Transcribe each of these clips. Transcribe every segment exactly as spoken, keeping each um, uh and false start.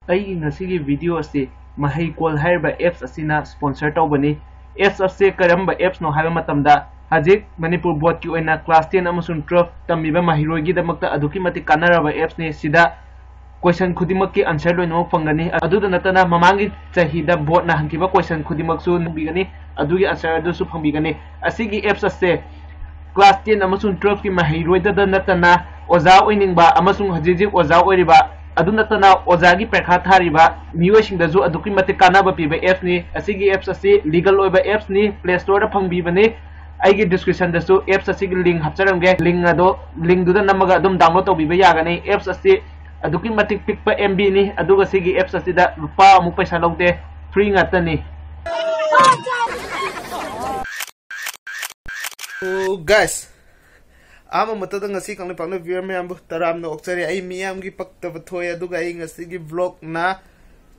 ꯑꯩꯒꯤ ꯉꯁꯤꯒꯤ ꯚꯤꯗꯤꯑꯣ ꯑꯁꯤ ꯃꯍꯩꯀꯣꯜ ꯍꯥꯏꯔꯤꯕ ꯑꯦꯞꯁ ꯑꯁꯤꯅ ꯁ꯭ꯄꯣꯟꯁꯔ ꯇꯧꯕꯅꯤ꯫ ꯑꯦꯞꯁ ꯑꯁꯤ ꯀꯔꯝꯕ ꯑꯦꯞꯁꯅꯣ ꯍꯥꯏꯕ ꯃꯇꯝꯗ, ꯍꯧꯖꯤꯛ ꯃꯅꯤꯄꯨꯔ ꯕꯣꯔꯗꯀꯤ ꯑꯣꯏꯅ ꯀ꯭ꯂꯥꯁ ꯇꯦꯟ ꯑꯃꯁꯨꯡ ꯇꯨꯋꯦꯜꯐ ꯇꯝꯂꯤꯕ ꯃꯍꯩꯔꯣꯏꯒꯤꯗꯃꯛꯇ ꯑꯗꯨꯛꯀꯤ ꯃꯇꯤꯛ ꯀꯥꯟꯅꯔꯕ ꯑꯦꯞꯁꯅꯤ꯫ ꯁꯤꯗ ꯀꯣꯏꯁꯟ ꯈꯨꯗꯤꯡꯃꯛꯀꯤ ꯑꯟꯁꯔ ꯂꯣꯏꯅꯃꯛ ꯐꯪꯒꯅꯤ꯫ ꯑꯗꯨꯗ ꯅꯠꯇꯅ, ꯃꯃꯥꯡꯒꯤ ꯆꯍꯤꯗ ꯕꯣꯔꯗꯅ ꯍꯪꯈꯤꯕ ꯀꯣꯏꯁꯟ ꯈꯨꯗꯤꯡꯃꯛꯁꯨ ꯐꯪꯕꯤꯒꯅꯤ꯫ ꯑꯗꯨꯒꯤ ꯑꯟꯁꯔ ꯑꯗꯨꯁꯨ ꯐꯪꯕꯤꯒꯅꯤ꯫ ꯑꯁꯤꯒꯤ ꯑꯦꯞꯁ ꯑꯁꯦ ꯀ꯭ꯂꯥꯁ ꯇꯦꯟ ꯑꯃꯁꯨꯡ ꯇꯨꯋꯦꯜꯐꯀꯤ ꯃꯍꯩꯔꯣꯏꯗꯗ ꯅꯠꯇꯅ, ꯑꯣꯖꯥ ꯑꯣꯏꯅꯤꯡꯕ ꯑꯃꯁꯨꯡ ꯍꯧꯖꯤꯛ ꯍꯧꯖꯤꯛ ꯑꯣꯖꯥ ꯑꯣꯏꯔꯤꯕ, ꯑꯗꯨ ꯅꯠꯇꯅ ꯑꯣꯖꯥꯒꯤ ꯄꯔꯤꯈꯥ ꯊꯥꯔꯤꯕ ꯃꯤꯑꯣꯏꯁꯤꯡꯗꯁꯨ ꯑꯗꯨꯛꯀꯤ ꯃꯇꯤꯛ ꯀꯥꯟꯅꯕ ꯄꯤꯕ ꯑꯦꯞꯁꯅꯤ꯫ ꯑꯁꯤꯒꯤ ꯑꯦꯞꯁ ꯑꯁꯤ ꯂꯤꯒꯜ ꯑꯣꯏꯕ ꯑꯦꯞꯁꯅꯤ, ꯄ꯭ꯂꯦ ꯁ꯭ꯇꯣꯔꯗ ꯐꯪꯕꯤꯕꯅꯤ꯫ ꯑꯩꯒꯤ ꯗꯤꯁꯀ꯭ꯔꯤꯞꯁꯟꯗꯁꯨ ꯑꯦꯞꯁ ꯑꯁꯤꯒꯤ ꯂꯤꯡ ꯍꯥꯞꯆꯔꯝꯒꯦ꯫ ꯂꯤꯡ ꯑꯗꯣ, ꯂꯤꯡꯗꯨꯗ ꯅꯝꯃꯒ ꯑꯗꯨꯝ ꯗꯥꯎꯟꯂꯣꯗ ꯇꯧꯕꯤꯕ ꯌꯥꯒꯅꯤ꯫ ꯑꯦꯞꯁ ꯑꯁꯤ ꯑꯗꯨꯛꯀꯤ ꯃꯇꯤꯛ ꯄꯤꯛꯄ ꯑꯦꯝ ꯕꯤꯅꯤ, ꯑꯗꯨꯒ ꯁꯤꯒꯤ ꯑꯦꯞꯁ ꯑꯁꯤꯗ ꯂꯨꯄꯥ ꯑꯃꯨꯛ ꯄꯩꯁꯥ ꯂꯧꯗꯦ, ꯐ꯭ꯔꯤ ꯉꯥꯛꯇꯅꯤ꯫ ꯑꯣ, ꯒꯥꯏꯁ, ꯑꯍꯥꯟꯕ ꯃꯛꯇꯗ ꯉꯁꯤ ꯀꯪꯂꯩꯄꯥꯛꯅ ꯚꯤꯌꯔ ꯃꯌꯥꯝꯕꯨ ꯇꯔꯥꯝꯅ ꯑꯣꯛꯆꯔꯤ꯫ ꯑꯩ ꯃꯤꯌꯥꯝꯒꯤ ꯄꯛꯇꯕ ꯊꯣꯛꯑꯦ, ꯑꯗꯨꯒ ꯑꯩ ꯉꯁꯤꯒꯤ ꯚ꯭ꯂꯣꯒꯅ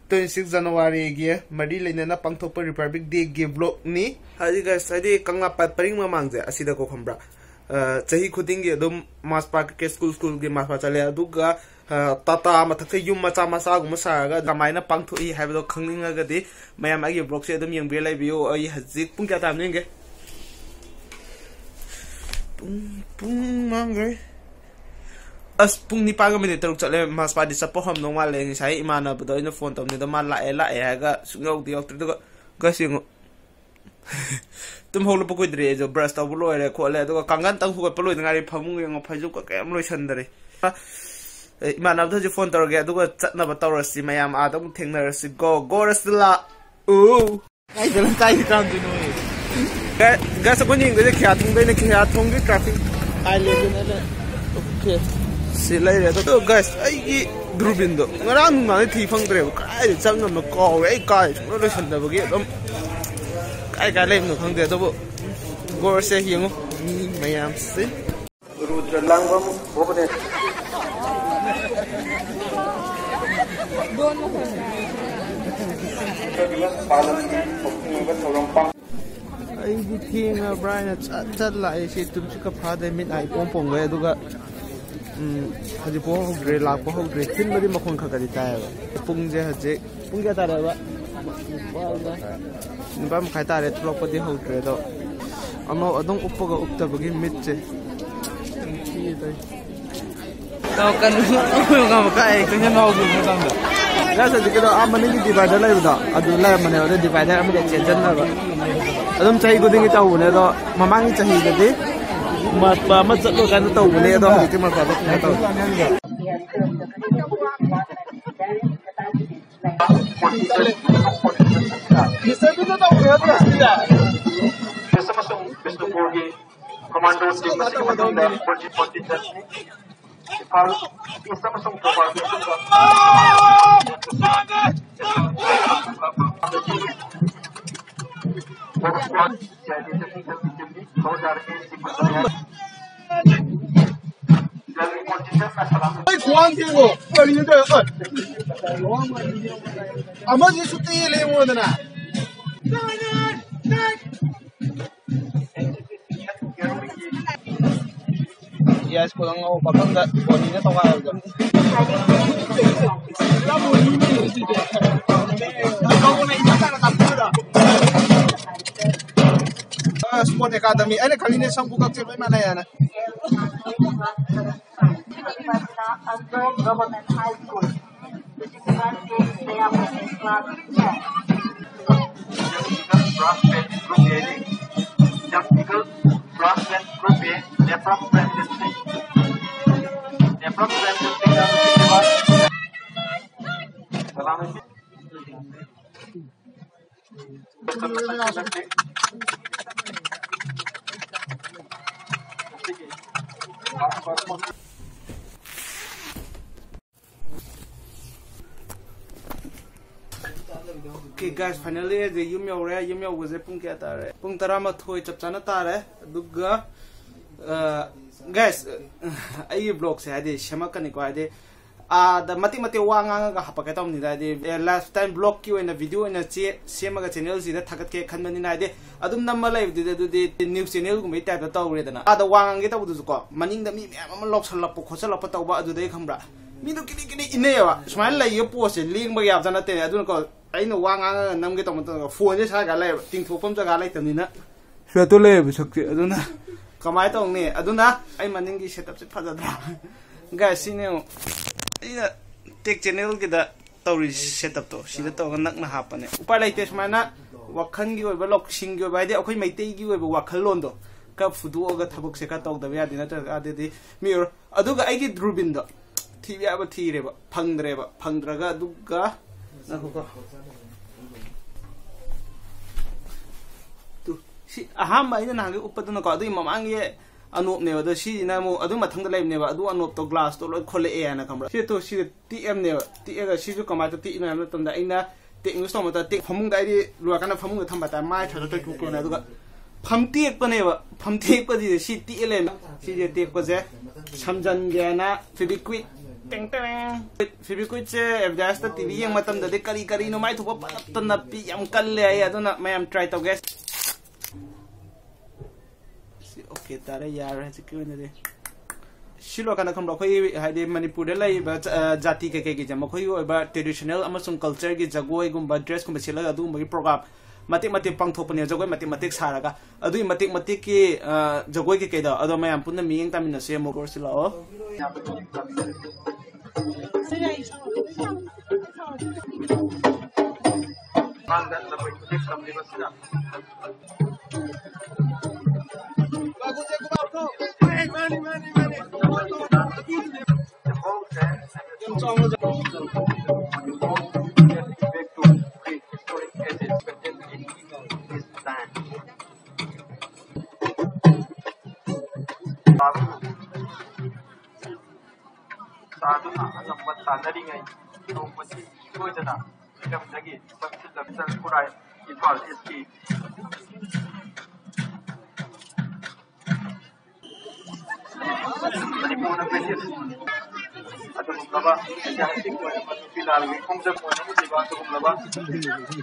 ꯇ꯭ꯋꯦꯟꯇꯤ ꯁꯤꯛꯁ ꯖꯅꯋꯥꯔꯤꯒꯤ ꯃꯔꯤ ꯂꯩꯅꯅ ꯄꯥꯡꯊꯣꯛꯄ ꯔꯤꯄꯕ꯭ꯂꯤꯛ ꯗꯦꯒꯤ ꯚ꯭ꯂꯣꯒꯅꯤ꯫ ꯍꯥꯏꯗꯤ, ꯒꯥꯏꯁ, ꯍꯥꯏꯗꯤ ꯀꯪꯂꯥ ꯄ-, ꯄꯔꯤꯡ ꯃꯃꯥꯡꯁꯦ ꯑꯁꯤꯗꯀꯣ, ꯈꯪꯕ꯭ꯔꯥ? ꯑ, ꯆꯍꯤ ꯈꯨꯗꯤꯡꯒꯤ ꯑꯗꯨꯝ ꯃꯥꯔꯆ ꯄꯥꯁ, ꯁ꯭ꯀꯨꯜ ꯁ꯭ꯀꯨꯜꯒꯤ ꯃꯥꯔꯆ ꯄꯥꯁ ꯆꯠꯂꯦ, ꯑꯗꯨꯒ, ꯑ, ꯇꯥꯇꯥ ꯃꯊꯛꯇ ꯌꯨꯝ ꯃꯆꯥ ꯃꯆꯥꯒꯨꯝꯕ ꯁꯥꯔꯒ ꯀꯃꯥꯏꯅ ꯄꯥꯡꯊꯣꯛꯏ ꯍꯥꯏꯕꯗꯣ ꯈꯪꯅꯤꯡꯉꯒꯗꯤ ꯃꯌꯥꯝ ꯑꯩꯒꯤ ꯚ꯭ꯂꯣꯒꯁꯦ ꯑꯗꯨꯝ ꯌꯦꯡꯕꯤꯔ ꯂꯩꯕꯤꯌꯨ꯫ ꯑꯩ ꯍꯧꯖꯤꯛ ꯄꯨꯡ ꯀꯌꯥ ꯇꯥꯔꯝꯅꯣ ꯌꯦꯡꯒꯦ꯫ ꯄꯨꯡ, ꯄꯨꯡ ꯃꯥꯡꯈ꯭ꯔꯦ꯫ ꯑꯁ, ꯄꯨꯡ ꯅꯤꯄꯥꯟꯒ ꯃꯤꯅꯤꯠ ꯇꯔꯨꯛ ꯆꯠꯂꯦ꯫ ꯃꯥꯔꯆ ꯄꯥꯁꯇꯤ ꯆꯠꯄ ꯍꯧꯔꯝꯗꯧ ꯃꯥꯜꯂꯦ꯫ ꯉꯁꯥꯏ ꯏꯃꯥꯟꯅꯕꯗꯣ ꯑꯩꯅ ꯐꯣꯟ ꯇꯧꯕꯅꯤꯗ, ꯃꯥ ꯂꯥꯛꯑꯦ, ꯂꯥꯛꯑꯦ ꯍꯥꯏꯔꯒ ꯁꯨꯡꯌꯧꯗꯤ ꯌꯧꯔꯛꯇ꯭ꯔꯦ꯫ ꯑꯗꯨꯒ ꯒꯥꯏꯁ, ꯌꯦꯡꯉꯣ꯫ ꯇꯨꯝ ꯍꯧꯒꯠꯂꯛꯄ ꯀꯨꯏꯗ꯭ꯔꯤ ꯑꯩꯁꯨ, ꯕ꯭ꯔꯁ ꯇꯧꯕ ꯂꯣꯏꯔꯦ ꯈꯣꯠꯂꯦ, ꯑꯗꯨꯒ ꯀꯥꯡꯒꯟꯇꯪ ꯍꯨꯒꯠꯄ ꯂꯣꯏꯗ ꯉꯥꯏꯔꯤ꯫ ꯐꯃꯨꯡ ꯌꯦꯡꯉꯣ, ꯐꯩꯖꯨꯞꯀ ꯀꯩꯝ ꯂꯣꯏꯁꯟꯗꯔꯤ꯫ ꯑꯦ, ꯏꯃꯥꯟꯅꯕꯗ ꯍꯧꯖꯤꯛ ꯐꯣꯟ ꯇꯧꯔꯒꯦ, ꯑꯗꯨꯒ ꯆꯠꯅꯕ ꯇꯧꯔꯁꯤ꯫ ꯃꯌꯥꯝ ꯑꯥꯗ ꯑꯃꯨꯛ ꯊꯦꯡꯅꯔꯁꯤ꯫ ꯒꯣ, ꯒꯣ ꯔꯁꯒꯨꯜꯂꯥ꯫ ꯎ꯫ ꯀꯥꯏꯗꯅ, ꯀꯥꯏꯗ ꯀꯥꯝꯗꯣꯏꯅꯣ? ꯒꯥꯏ-, ꯒꯥꯏꯁ, ꯑꯩꯈꯣꯏꯅ ꯌꯦꯡꯗꯣꯏꯁꯦ ꯈꯤꯌꯥꯊꯣꯡꯗꯩꯅ, ꯈꯤꯌꯥꯊꯣꯡꯒꯤ ꯇ꯭ꯔꯥꯐꯤꯛ ꯑꯥꯏꯂꯦꯟꯗꯨꯅ ꯂꯩ꯫ ꯑꯣꯀꯦ꯫ ꯁꯤ ꯂꯩꯔꯦ꯫ ꯑꯗꯣ, ꯒꯥꯏꯁ, ꯑꯩꯒꯤ ꯗꯨꯔꯕꯤꯟꯗꯣ ꯉꯔꯥꯡ ꯅꯨꯡꯗꯥꯡꯗꯩ ꯊꯤ ꯐꯪꯗ꯭ꯔꯦꯕ꯫ ꯀꯗꯥꯏꯗ ꯆꯪꯉꯝꯅꯣ ꯀꯥꯎꯔꯦ꯫ ꯑꯩ ꯀꯥꯏ ꯁꯨꯡꯂꯣꯏ ꯂꯣꯏꯁꯟꯗꯕꯒꯤ ꯑꯗꯨꯝ ꯀꯥꯏ ꯀꯥꯏ ꯂꯩꯕꯅꯣ ꯈꯪꯗꯦ꯫ ꯑꯗꯨꯕꯨ ꯒꯣꯔꯁꯦ ꯌꯦꯡꯉꯨ꯫ ꯃꯤ ꯃꯌꯥꯝꯁꯦ꯫ ꯔꯨꯗ꯭ꯔ ꯂꯥꯡꯕꯝ ꯚꯨꯕꯅꯦꯁ꯫ ꯄꯥꯂꯟꯒꯤ ꯊꯧꯁꯤꯜꯂꯕ ꯊꯧꯔꯝ ꯄꯥꯡ- ꯑꯩꯗꯤ ꯊꯦꯡꯉꯕ꯭ꯔꯥ ꯍꯥꯏꯅ ꯆꯠ ꯆꯠ ꯂꯥꯛꯑꯦ꯫ ꯁꯤ ꯇꯨꯝꯁꯤꯠꯀ ꯐꯥꯗꯦ, ꯃꯤꯠ ꯅꯥ ꯏꯄꯣꯝ ꯄꯣꯝꯒꯩ꯫ ꯑꯗꯨꯒ ꯎꯝ, ꯍꯧꯖꯤꯛꯐꯥꯎ ꯍꯧꯗ꯭ꯔꯦ, ꯂꯥꯛꯄ ꯍꯧꯗ꯭ꯔꯦ꯫ ꯊꯤꯟꯕꯗꯤ ꯃꯈꯣꯟ ꯈꯔ ꯈꯔꯗꯤ ꯇꯥꯏꯌꯦꯕ꯫ ꯄꯨꯡꯁꯦ ꯍꯧꯖꯤꯛ ꯄꯨꯡ ꯀꯌꯥ ꯇꯥꯔꯦꯕ? ꯅꯤꯄꯥꯟ ꯃꯈꯥꯏ ꯇꯥꯔꯦ꯫ ꯊꯣꯛꯂꯛꯄꯗꯤ ꯍꯧꯗ꯭ꯔꯦ, ꯑꯗꯣ ꯑꯃ ꯑꯗꯨꯝ ꯎꯞꯄꯒ ꯎꯞꯇꯕꯒꯤ ꯃꯤꯠꯁꯦ꯫ ꯇꯧ ꯀꯟ-, ꯑꯃꯨꯛ ꯀꯥꯏ ꯇꯨꯏꯁꯟ ꯍꯧꯈꯤꯕ ꯃꯇꯝꯗ꯫ ꯂꯥꯁ ꯍꯧꯖꯤꯛꯀꯤꯗꯣ ꯑꯥ ꯃꯅꯤꯡꯒꯤ divider ꯂꯩꯕꯗꯣ ꯑꯗꯨ ꯂꯩꯔꯝꯕꯅꯦ, ꯑꯗꯨ divider ꯑꯃꯗ exchange ꯆꯠꯅꯕ꯫ ꯑꯗꯨꯝ ꯆꯍꯤ ꯈꯨꯗꯤꯡꯒꯤ ꯇꯧꯕꯅꯦ, ꯑꯗꯣ ꯃꯃꯥꯡꯒꯤ ꯆꯍꯤꯗꯗꯤ ꯃꯄꯥ ꯑꯃ ꯆꯠꯂꯣ ꯀꯥꯏꯅ ꯇꯧꯕꯅꯦ, ꯑꯗꯣ ꯍꯧꯖꯤꯛꯇꯤ ꯃꯄꯥꯗꯣ ꯀꯩꯅꯣ ꯇꯧꯔꯦ꯫ ꯕꯤꯁꯅꯨꯄꯨꯔꯒꯤ commando team ꯑꯁꯤꯒꯤ ꯃꯇꯨꯡꯗ ꯄꯨꯟꯁꯤ ꯄꯣꯠꯇꯤ ꯆꯠꯅꯤ꯫ ꯏꯝꯐꯥꯜ East ꯑꯃꯁꯨꯡ ꯊꯧꯕꯥꯜꯒꯤ ꯑꯄꯨꯟꯕ ꯑꯩ ꯈ꯭ꯋꯥꯡ ꯊꯦꯡꯉꯣ꯫ ꯀꯔꯤꯅꯣ ꯇꯧꯔꯤꯁꯦ? ꯑꯃꯁꯤ ꯁꯨꯠꯇ ꯌꯦꯜꯂꯦ ꯌꯦꯡꯉꯣꯗꯅ꯫ ꯌꯥꯏꯁ꯭ꯀꯨꯜ ꯑꯉꯧꯕ ꯄꯥꯈꯪꯗ ꯕꯣꯅꯤꯅ ꯇꯧꯈꯥꯏꯕꯗꯣ꯫ Sports Academy, ꯑꯩꯅ ꯈꯪꯉꯤꯅꯦ, ꯁꯝ ꯈꯨꯀꯛꯁꯦ ꯂꯣꯏ ꯃꯥꯟꯅꯩ ꯍꯥꯏꯅ꯫ Government High School. Class ten. Brass band group A, Jump Eagle, brass band group A, Nepra Prem District. Nepra Prem District, Salami. Okay, guys, finally ꯑꯩꯁꯦ ꯌꯨꯝ ꯌꯧꯔꯦ꯫ ꯌꯨꯝ ꯌꯧꯕꯁꯦ ꯄꯨꯡ ꯀꯌꯥ ꯇꯥꯔꯦ? ꯄꯨꯡ ꯇꯔꯥꯃꯥꯊꯣꯏ ꯆꯞ ꯆꯥꯅ ꯇꯥꯔꯦ꯫ ꯑꯗꯨꯒ, ꯑ, guys, ꯑꯩꯒꯤ vlogꯁꯦ ꯍꯥꯏꯗꯤ ꯁꯦꯝꯃꯛꯀꯅꯤꯀꯣ, ꯍꯥꯏꯗꯤ ꯑꯥꯗ ꯃꯇꯦꯛ ꯃꯇꯦꯛ ꯋꯥ ꯉꯥꯡꯉꯒ ꯍꯥꯞꯄꯛꯀꯦ ꯇꯧꯕꯅꯤꯗ, ꯍꯥꯏꯗꯤ, ꯑꯦ, ꯂꯥꯏꯐ ꯇꯥꯏꯝ ꯕ꯭ꯂꯣꯒꯀꯤ ꯑꯣꯏꯅ ꯚꯤꯗꯤꯑꯣ ꯑꯣꯏꯅ ꯆꯦ-, ꯁꯦꯝꯃꯒ ꯆꯦꯅꯦꯜꯁꯤꯗ ꯊꯥꯒꯠꯀꯦ ꯈꯟꯕꯅꯤꯅ, ꯍꯥꯏꯗꯤ, ꯑꯗꯨꯝ ꯅꯝꯃ ꯂꯩꯕꯗꯨꯗꯤ ꯑꯗꯨꯗꯤ ꯅ꯭ꯌꯨꯁ ꯆꯦꯅꯦꯜꯒꯨꯝꯕꯒꯤ ꯇꯥꯏꯞꯇ ꯇꯧꯔꯦꯗꯅ꯫ ꯑꯥꯗ ꯋꯥ ꯉꯥꯡꯒꯦ ꯇꯧꯕꯗꯨꯁꯨꯀꯣ, ꯃꯅꯤꯡꯗ ꯃꯤ ꯃꯌꯥꯝ ꯑꯃ ꯂꯧꯁꯜꯂꯛꯄ ꯈꯣꯠꯆꯜꯂꯛꯄ ꯇꯧꯕ, ꯑꯗꯨꯗꯩ ꯈꯪꯕ꯭ꯔꯥ, ꯃꯤꯗꯣ ꯀꯤꯔꯤ ꯀꯤꯔꯤ ꯏꯟꯅꯩꯌꯦꯕ꯫ ꯁꯨꯃꯥꯏꯅ ꯂꯩꯌꯦ ꯄꯣꯠꯁꯦ ꯂꯦꯡꯕ ꯌꯥꯕꯖꯥꯠ ꯅꯠꯇꯦꯅꯦ꯫ ꯑꯗꯨꯅꯀꯣ, ꯑꯩꯅ ꯋꯥ ꯉꯥꯡꯉꯒ ꯅꯝꯒꯦ ꯇꯧꯕ ꯃꯇꯝꯗ ꯐꯣꯟꯁꯦ ꯁ꯭ꯋꯥꯏ ꯖꯒꯥ ꯂꯩꯌꯦꯕ, ꯇꯤꯡꯊꯣꯛꯐꯝ ꯖꯒꯥ ꯂꯩꯇꯕꯅꯤꯅ꯫ ꯁꯤꯗ ꯂꯩꯌꯦꯕ ꯁꯛꯁꯦ, ꯑꯗꯨꯅ ꯀꯃꯥꯏꯅ ꯇꯧꯅꯤ? ꯑꯗꯨꯅ ꯑꯩ ꯃꯅꯤꯡꯒꯤ ꯁꯦꯠꯑꯞꯁꯦ ꯐꯖꯗ꯭ꯔꯥ? ꯒꯥꯏꯁ, ꯁꯤꯅꯦ ꯑꯃꯨꯛ ꯑꯩꯅ ꯇꯦꯛ ꯆꯦꯅꯦꯜꯒꯤꯗ ꯇꯧꯔꯤ ꯁꯦꯠꯑꯞꯇꯣ, ꯁꯤꯗ ꯇꯧꯔꯒ ꯅꯛꯅ ꯍꯥꯞꯄꯅꯦ꯫ ꯎꯄꯥꯏ ꯂꯩꯇꯦ, ꯁꯨꯃꯥꯏꯅ ꯋꯥꯈꯜꯒꯤ ꯑꯣꯏꯕ, ꯂꯧꯁꯤꯡꯒꯤ ꯑꯣꯏꯕ, ꯍꯥꯏꯗꯤ ꯑꯩꯈꯣꯏ ꯃꯩꯇꯩꯒꯤ ꯑꯣꯏꯕ ꯋꯥꯈꯜꯂꯣꯟꯗꯣ ꯈꯔ ꯐꯨꯗꯣꯛꯑꯒ ꯊꯕꯛꯁꯦ ꯈꯔ ꯇꯧꯗꯕ ꯌꯥꯗꯦ, ꯅꯠꯇ꯭ꯔꯒꯗꯤ ꯃꯤ ꯑꯣꯏꯔꯣꯏ꯫ ꯑꯗꯨꯒ ꯑꯩꯒꯤ ꯗꯨꯔꯕꯤꯟꯗꯣ ꯊꯤꯕ ꯌꯥꯕ ꯊꯤꯔꯦꯕ, ꯐꯪꯗ꯭ꯔꯦꯕ꯫ ꯐꯪꯗ꯭ꯔꯒ ꯑꯗꯨꯒ ꯉꯥꯏꯈꯣꯀꯣ꯫ ꯇꯨ, ꯁꯤ ꯑꯍꯥꯟꯕ ꯑꯩꯅ ꯅꯍꯥꯟꯒꯤ ꯎꯞꯄꯗꯨꯅꯀꯣ, ꯑꯗꯨꯒꯤ ꯃꯃꯥꯡꯒꯤ ꯑꯅꯣꯞꯅꯦꯕ꯫ ꯑꯗꯣ ꯁꯤꯁꯤꯅ ꯑꯃꯨꯛ ꯑꯗꯨ ꯃꯊꯪꯗ ꯂꯩꯕꯅꯦꯕ꯫ ꯑꯗꯨ ꯑꯅꯣꯞꯇꯣ ꯒ꯭ꯂꯥꯁꯇꯣ ꯂꯣꯏ ꯈꯣꯠꯂꯛꯑꯦ ꯍꯥꯏꯅ ꯈꯪꯕ꯭ꯔꯥ? ꯁꯤ ꯇꯨ, ꯁꯤꯗ ꯇꯦꯛꯑꯝꯅꯦꯕ꯫ ꯇꯦꯛꯑꯒ ꯁꯤꯁꯨ ꯀꯃꯥꯏꯅ ꯇꯦꯛꯏꯅꯣ ꯍꯥꯏꯕ ꯃꯇꯝꯗ, ꯑꯩꯅ ꯇꯦꯛ ꯌꯨꯁ ꯇꯧꯕ ꯃꯇꯝꯗ ꯇꯦꯛ ꯐꯃꯨꯡꯗ ꯑꯩꯗꯤ ꯂꯣꯏꯔꯀꯥꯟꯗ ꯐꯃꯨꯡꯗ ꯊꯝꯕ ꯍꯥꯏꯇꯥꯔꯦ, ꯃꯥꯏ ꯊꯥꯗ ꯇꯩꯊꯣꯛꯄꯅꯦ꯫ ꯑꯗꯨꯒ ꯐꯝꯇꯦꯛꯄꯅꯦꯕ꯫ ꯐꯝꯇꯦꯛꯄꯁꯤꯗ ꯁꯤ ꯇꯦꯛꯑ ꯂꯩꯔꯝꯃꯦ꯫ ꯁꯤꯁꯦ ꯇꯦꯛꯄꯁꯦ ꯁꯝꯖꯟꯒꯦꯅ ꯐꯤꯕꯤꯀ꯭ꯋꯤꯛ, ꯇꯦꯡ ꯇꯦꯡ꯫ ꯐꯤꯕꯤꯀ꯭ꯋꯤꯛꯁꯦ ꯑꯦꯗꯚꯔꯇꯥꯏꯁꯇ ꯇꯤ ꯚꯤ ꯌꯦꯡꯕ ꯃꯇꯝꯗꯗꯤ ꯀꯔꯤ ꯀꯔꯤꯅꯣ ꯃꯥꯏ ꯊꯣꯛꯄ ꯄꯪꯅꯞꯇ ꯅꯞꯄꯤ, ꯌꯥꯝ ꯀꯜꯂꯦ ꯍꯥꯏꯌꯦ꯫ ꯑꯗꯨꯅ ꯃꯌꯥꯝ ꯇ꯭ꯔꯥꯏ ꯇꯧꯒꯦ꯫ ꯁꯤ ꯑꯣꯀꯦ ꯇꯥꯔꯦ, ꯌꯥꯔꯦ ꯍꯧꯖꯤꯛꯀꯤ ꯑꯣꯏꯅꯗꯤ꯫ ꯁꯤ ꯂꯣꯏꯔꯀꯥꯟꯗ ꯈꯪꯕ꯭ꯔꯥ, ꯑꯩꯈꯣꯏ ꯍꯥꯏꯗꯤ ꯃꯅꯤꯄꯨꯔꯗ ꯂꯩꯔꯤꯕ ꯖ-, ꯑ, ꯖꯥꯇꯤ ꯀꯩꯀꯩꯒꯤꯁꯦ ꯃꯈꯣꯏꯒꯤ ꯑꯣꯏꯕ ꯇ꯭ꯔꯦꯗꯤꯁꯅꯦꯜ ꯑꯃꯁꯨꯡ ꯀꯜꯆꯔꯒꯤ ꯖꯒꯣꯏꯒꯨꯝꯕ, ꯗ꯭ꯔꯦꯁꯀꯨꯝꯕ ꯁꯦꯠꯂꯒ ꯑꯗꯨꯒꯨꯝꯕꯒꯤ ꯄ꯭ꯔꯣꯒ꯭ꯔꯥꯝ ꯃꯇꯦꯛ ꯃꯇꯦꯛ ꯄꯥꯡꯊꯣꯛꯄꯅꯦ, ꯖꯒꯣꯏ ꯃꯇꯦꯛ ꯃꯇꯦꯛ ꯁꯥꯔꯒ꯫ ꯑꯗꯨꯒꯤ ꯃꯇꯦꯛ ꯃꯇꯦꯛꯀꯤ, ꯑ, ꯖꯒꯣꯏ ꯀꯩꯀꯩꯗꯣ ꯑꯗꯣ ꯃꯌꯥꯝ ꯄꯨꯟꯅ ꯃꯤꯠꯌꯦꯡ ꯇꯥꯃꯤꯟꯅꯁꯦ꯫ ꯑꯃꯨꯛ ꯀꯣꯔꯁꯁꯤ ꯂꯥꯛꯑꯣ꯫ ꯆꯥꯗꯨꯅ ꯑꯉꯝꯕ ꯇꯥꯟꯅꯔꯤꯉꯩ ꯅꯣꯡꯃꯗꯤ ꯁꯣꯏꯗꯅ ꯃꯤꯔꯝꯗꯒꯤ ꯄꯠꯁꯤꯜꯂꯛꯇ ꯈꯨꯔꯥꯏ ꯏꯝꯐꯥꯜ ꯏꯁꯀꯤ ꯃꯅꯤꯄꯨꯔꯅ ꯄꯦꯟꯁꯤꯜ ꯑꯗꯨꯒꯨꯝꯂꯕ ꯏꯇꯤꯍꯥꯁꯤꯛ ꯑꯣꯏꯔꯕ ꯅꯨꯄꯤ ꯂꯥꯜꯒꯤ ꯈꯣꯡꯖꯪ ꯑꯣꯏꯅ ꯎꯠꯂꯤꯕ ꯑꯗꯨꯒꯨꯝꯂꯕ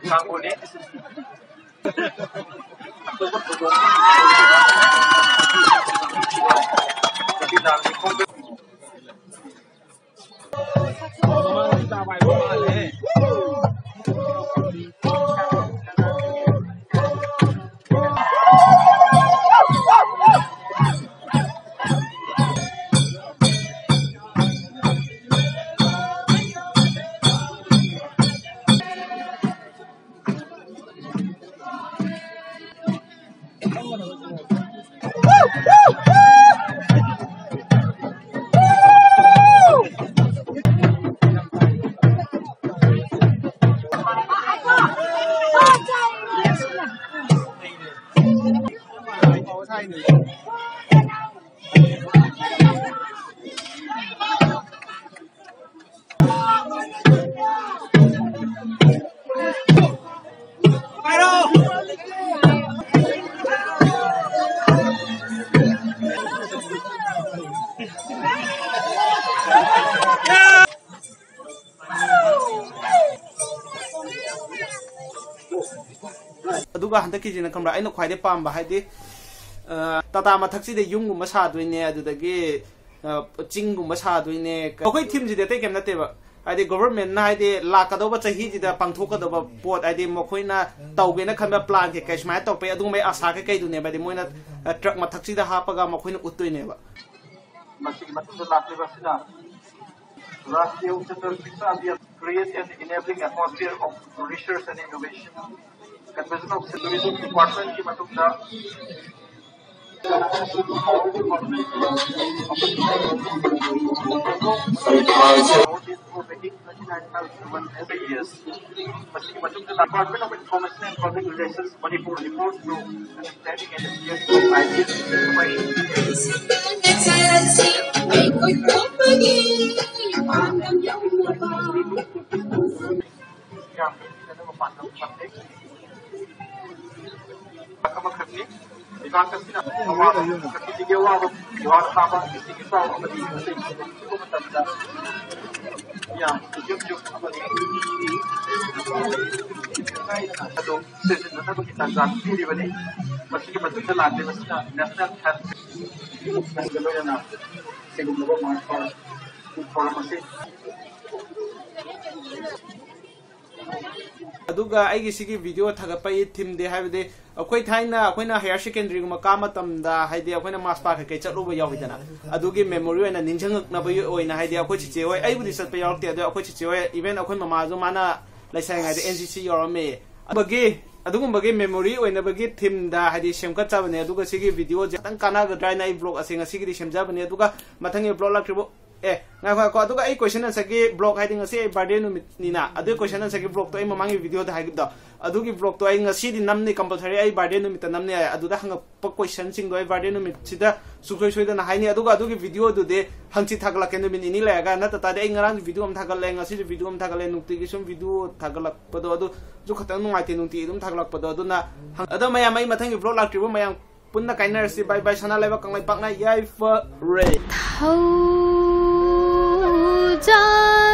ꯀꯥꯡꯕꯨꯅꯤ꯫ ꯑꯇꯣꯞꯄ ꯊꯧꯗꯣꯛ ꯅꯨꯄꯤ ꯂꯥꯜꯒꯤ ꯈꯣꯡꯖꯪ ꯑꯗꯨꯒ ꯍꯟꯗꯛꯀꯤꯁꯤꯅ ꯈꯪꯕ꯭ꯔꯥ, ꯑꯩꯅ ꯈ꯭ꯋꯥꯏꯗꯩ ꯄꯥꯝꯕ ꯍꯥꯏꯗꯤ, ꯑ, ꯇꯥꯇꯥ ꯃꯊꯛꯁꯤꯗ ꯌꯨꯝꯒꯨꯝꯕ ꯁꯥꯗꯣꯏꯅꯦ, ꯑꯗꯨꯗꯒꯤ, ꯑ, ꯆꯤꯡꯒꯨꯝꯕ ꯁꯥꯗꯣꯏꯅꯦ꯫ ꯑꯩꯈꯣꯏ ꯊꯤꯝꯁꯤꯗꯤ ꯑꯇꯩ ꯀꯩꯝ ꯅꯠꯇꯦꯕ, ꯍꯥꯏꯗꯤ ꯒꯣꯚꯔꯃꯦꯟꯅ ꯍꯥꯏꯗꯤ ꯂꯥꯛꯀꯗꯧꯕ ꯆꯍꯤꯁꯤꯗ ꯄꯥꯡꯊꯣꯛꯀꯗꯧꯕ ꯄꯣꯠ, ꯍꯥꯏꯗꯤ ꯃꯈꯣꯏꯅ ꯇꯧꯒꯦꯅ ꯈꯟꯕ ꯄ꯭ꯂꯥꯟ ꯀꯩꯀꯩ ꯁꯨꯃꯥꯏꯅ ꯇꯧꯔꯛꯄꯩ ꯑꯗꯨꯒꯨꯝꯕꯩ ꯑꯁꯥ ꯀꯩꯀꯩꯗꯨꯅꯦꯕ꯫ ꯍꯥꯏꯗꯤ ꯃꯣꯏꯅ, ꯑ, ꯇ꯭ꯔꯛ ꯃꯊꯛꯁꯤꯗ ꯍꯥꯞꯄꯒ ꯃꯈꯣꯏꯅ ꯎꯠꯇꯣꯏꯅꯦꯕ꯫ ꯃꯁꯤꯒꯤ ꯃꯇꯨꯡꯗ ꯂꯥꯛꯂꯤꯕ ꯑꯁꯤꯅ ꯔꯥꯁꯇ꯭ꯔꯤꯌ ꯎꯆꯆ ꯇꯔ ꯁꯤꯛꯁꯥ ꯑꯚꯤꯌꯥꯟ, create an enabling atmosphere of research and innovation, conversion of tourism department ꯀꯤ ꯃꯇꯨꯡꯗ ꯃꯁꯤꯒꯤ ꯃꯇꯨꯡꯗ Department of Information and Public Relations, Manipur report to understanding and ideas information. ꯃꯈꯜ ꯃꯈꯜꯅꯤ꯫ ꯂꯩꯕꯥꯛ ꯑꯁꯤꯅ ꯑꯋꯥꯕ, ꯄ꯭ꯔꯀ꯭ꯔꯤꯇꯤꯒꯤ ꯑꯋꯥꯕ ꯋꯥ ꯊꯥꯕ ꯏꯁꯤꯡ ꯏꯆꯥꯎ ꯑꯃꯗꯤ ꯃꯁꯤꯒꯨꯝꯕ ꯃꯇꯝꯗ ꯌꯥꯝ ꯌꯨꯝ ꯌꯨꯝ ꯑꯃꯗꯤ ꯑꯗꯨꯝ ꯁꯤꯖꯤꯟꯅꯅꯕꯒꯤ ꯇꯥꯟꯖꯥ ꯄꯤꯔꯤꯕꯅꯤ꯫ ꯃꯁꯤꯒꯤ ꯃꯊꯛꯇ ꯂꯥꯛꯂꯤꯕꯁꯤꯅ National Health ꯂꯣꯏꯅꯅ ꯁꯤꯒꯨꯝꯂꯕ ꯃꯥꯔꯁ ꯊꯧꯔꯝ ꯑꯁꯤ ꯑꯗꯨꯒ ꯑꯩꯒꯤ ꯁꯤꯒꯤ ꯚꯤꯗꯤꯑꯣ ꯊꯥꯒꯠꯄꯒꯤ ꯊꯤꯝꯗꯤ ꯍꯥꯏꯕꯗꯤ ꯑꯩꯈꯣꯏ ꯊꯥꯏꯅ ꯑꯩꯈꯣꯏꯅ ꯍꯥꯌꯔ ꯁꯦꯀꯦꯟꯗꯔꯤꯒꯨꯝꯕ ꯀꯥ ꯃꯇꯝꯗ ꯍꯥꯏꯗꯤ ꯑꯩꯈꯣꯏꯅ ꯃꯥꯔꯁ ꯄꯥꯁ ꯀꯩꯀꯩ ꯆꯠꯂꯨꯕ ꯌꯥꯎꯋꯤꯗꯅ, ꯑꯗꯨꯒꯤ ꯃꯦꯃꯣꯔꯤ ꯑꯣꯏꯅ ꯅꯤꯡꯁꯤꯡꯉꯛꯅꯕꯒꯤ ꯑꯣꯏꯅ ꯍꯥꯏꯗꯤ ꯑꯩꯈꯣꯏ ꯆꯤꯆꯦ ꯍꯣꯏ, ꯑꯩꯕꯨꯗꯤ ꯆꯠꯄ ꯌꯥꯎꯔꯛꯇꯦ, ꯑꯗꯣ ꯑꯩꯈꯣꯏ ꯆꯤꯆꯦ ꯍꯣꯏ, ꯏꯚꯟ ꯑꯩꯈꯣꯏ ꯃꯃꯥꯁꯨ ꯃꯥꯅ ꯂꯩꯁꯥꯔꯤꯉꯩꯗ ꯑꯦꯟ ꯁꯤ ꯁꯤ ꯌꯥꯎꯔꯝꯃꯦ꯫ ꯑꯗꯨꯒꯤ ꯑꯗꯨꯒꯨꯝꯕꯒꯤ ꯃꯦꯃꯣꯔꯤ ꯑꯣꯏꯅꯕꯒꯤ ꯊꯤꯝꯗ ꯍꯥꯏꯗꯤ ꯁꯦꯝꯒꯠꯆꯕꯅꯦ꯫ ꯑꯗꯨꯒ ꯁꯤꯒꯤ ꯚꯤꯗꯤꯑꯣꯁꯦ ꯈꯤꯇꯪ ꯀꯥꯟꯅꯒꯗ꯭ꯔꯥ ꯍꯥꯏꯅ ꯑꯩ ꯕ꯭ꯂꯣꯒ ꯑꯁꯦ ꯉꯁꯤꯒꯤꯗꯤ ꯁꯦꯝꯖꯕꯅꯦ꯫ ꯑꯗꯨꯒ ꯃꯊꯪꯒꯤ ꯕ꯭ꯂꯣꯒ ꯂꯥꯛꯇ꯭ꯔꯤꯕ ꯑꯦ, ꯉꯥꯏꯈꯣ, ꯉꯥꯏꯈꯣ꯫ ꯑꯗꯨꯒ ꯑꯩ ꯀꯣꯏꯁꯟ ꯑꯟꯁꯔꯒꯤ ꯕ꯭ꯂꯣꯒ ꯍꯥꯏꯗꯤ ꯉꯁꯤ ꯑꯩ ꯕꯥꯔꯗꯦ ꯅꯨꯃꯤꯠꯅꯤꯅ, ꯑꯗꯨꯒꯤ ꯀꯣꯏꯁꯟ ꯑꯟꯁꯔꯒꯤ ꯕ꯭ꯂꯣꯒꯇꯣ ꯑꯩ ꯃꯃꯥꯡꯒꯤ ꯚꯤꯗꯤꯑꯣꯗ ꯍꯥꯏꯈꯤꯕꯗꯣ, ꯑꯗꯨꯒꯤ ꯕ꯭ꯂꯣꯒꯇꯣ ꯑꯩ ꯉꯁꯤꯗꯤ ꯅꯝꯅꯤ, ꯀꯝꯄꯜꯁꯔꯤ ꯑꯩ ꯕꯥꯔꯗꯦ ꯅꯨꯃꯤꯠꯇ ꯅꯝꯅꯤ ꯍꯥꯏ꯫ ꯑꯗꯨꯗ ꯍꯪꯉꯛꯄ ꯀꯣꯏꯁꯟꯁꯤꯡꯗꯣ ꯑꯩ ꯕꯥꯔꯗꯦ ꯅꯨꯃꯤꯠꯁꯤꯗ ꯁꯨꯡꯁꯣꯏ ꯁꯣꯏꯗꯅ ꯍꯥꯏꯅꯤ꯫ ꯑꯗꯨꯒ ꯑꯗꯨꯒꯤ ꯚꯤꯗꯤꯑꯣꯗꯨꯗꯤ ꯍꯪꯆꯤꯠ ꯊꯥꯒꯠꯂꯛꯀꯦ, ꯅꯨꯃꯤꯠ ꯅꯤꯅꯤ ꯂꯩꯔꯒ꯫ ꯅꯠꯇ ꯇꯥꯔꯗꯤ ꯑꯩ ꯉꯔꯥꯡꯁꯨ ꯚꯤꯗꯤꯑꯣ ꯑꯃ ꯊꯥꯒꯠꯂꯦ, ꯉꯁꯤꯁꯨ ꯚꯤꯗꯤꯑꯣ ꯑꯃ ꯊꯥꯒꯠꯂꯦ, ꯅꯨꯡꯇꯤꯒꯤ ꯁꯨꯝ ꯚꯤꯗꯤꯑꯣ ꯊꯥꯒꯠꯂꯛꯄꯗꯣ ꯑꯗꯨꯁꯨ ꯈꯇꯪ ꯅꯨꯡꯉꯥꯏꯇꯦ, ꯅꯨꯡꯇꯤꯒꯤ ꯑꯗꯨꯝ ꯊꯥꯒꯠꯂꯛꯄꯗꯣ꯫ ꯑꯗꯨꯅ ꯍꯪ-, ꯑꯗꯣ ꯃꯌꯥꯝ, ꯑꯩ ꯃꯊꯪꯒꯤ ꯕ꯭ꯂꯣꯒ ꯂꯥꯛꯇ꯭ꯔꯤꯕ ꯃꯌꯥꯝ ꯄꯨꯟꯅ ꯀꯥꯏꯅꯔꯁꯤ꯫ ꯕꯥꯏ ꯕꯥꯏ, ꯁꯅꯥ ꯂꯩꯕꯥꯛ ꯀꯪꯂꯩꯄꯥꯛꯅ ꯌꯥꯏꯐꯔꯦ꯫ ꯊꯧꯖꯥꯜ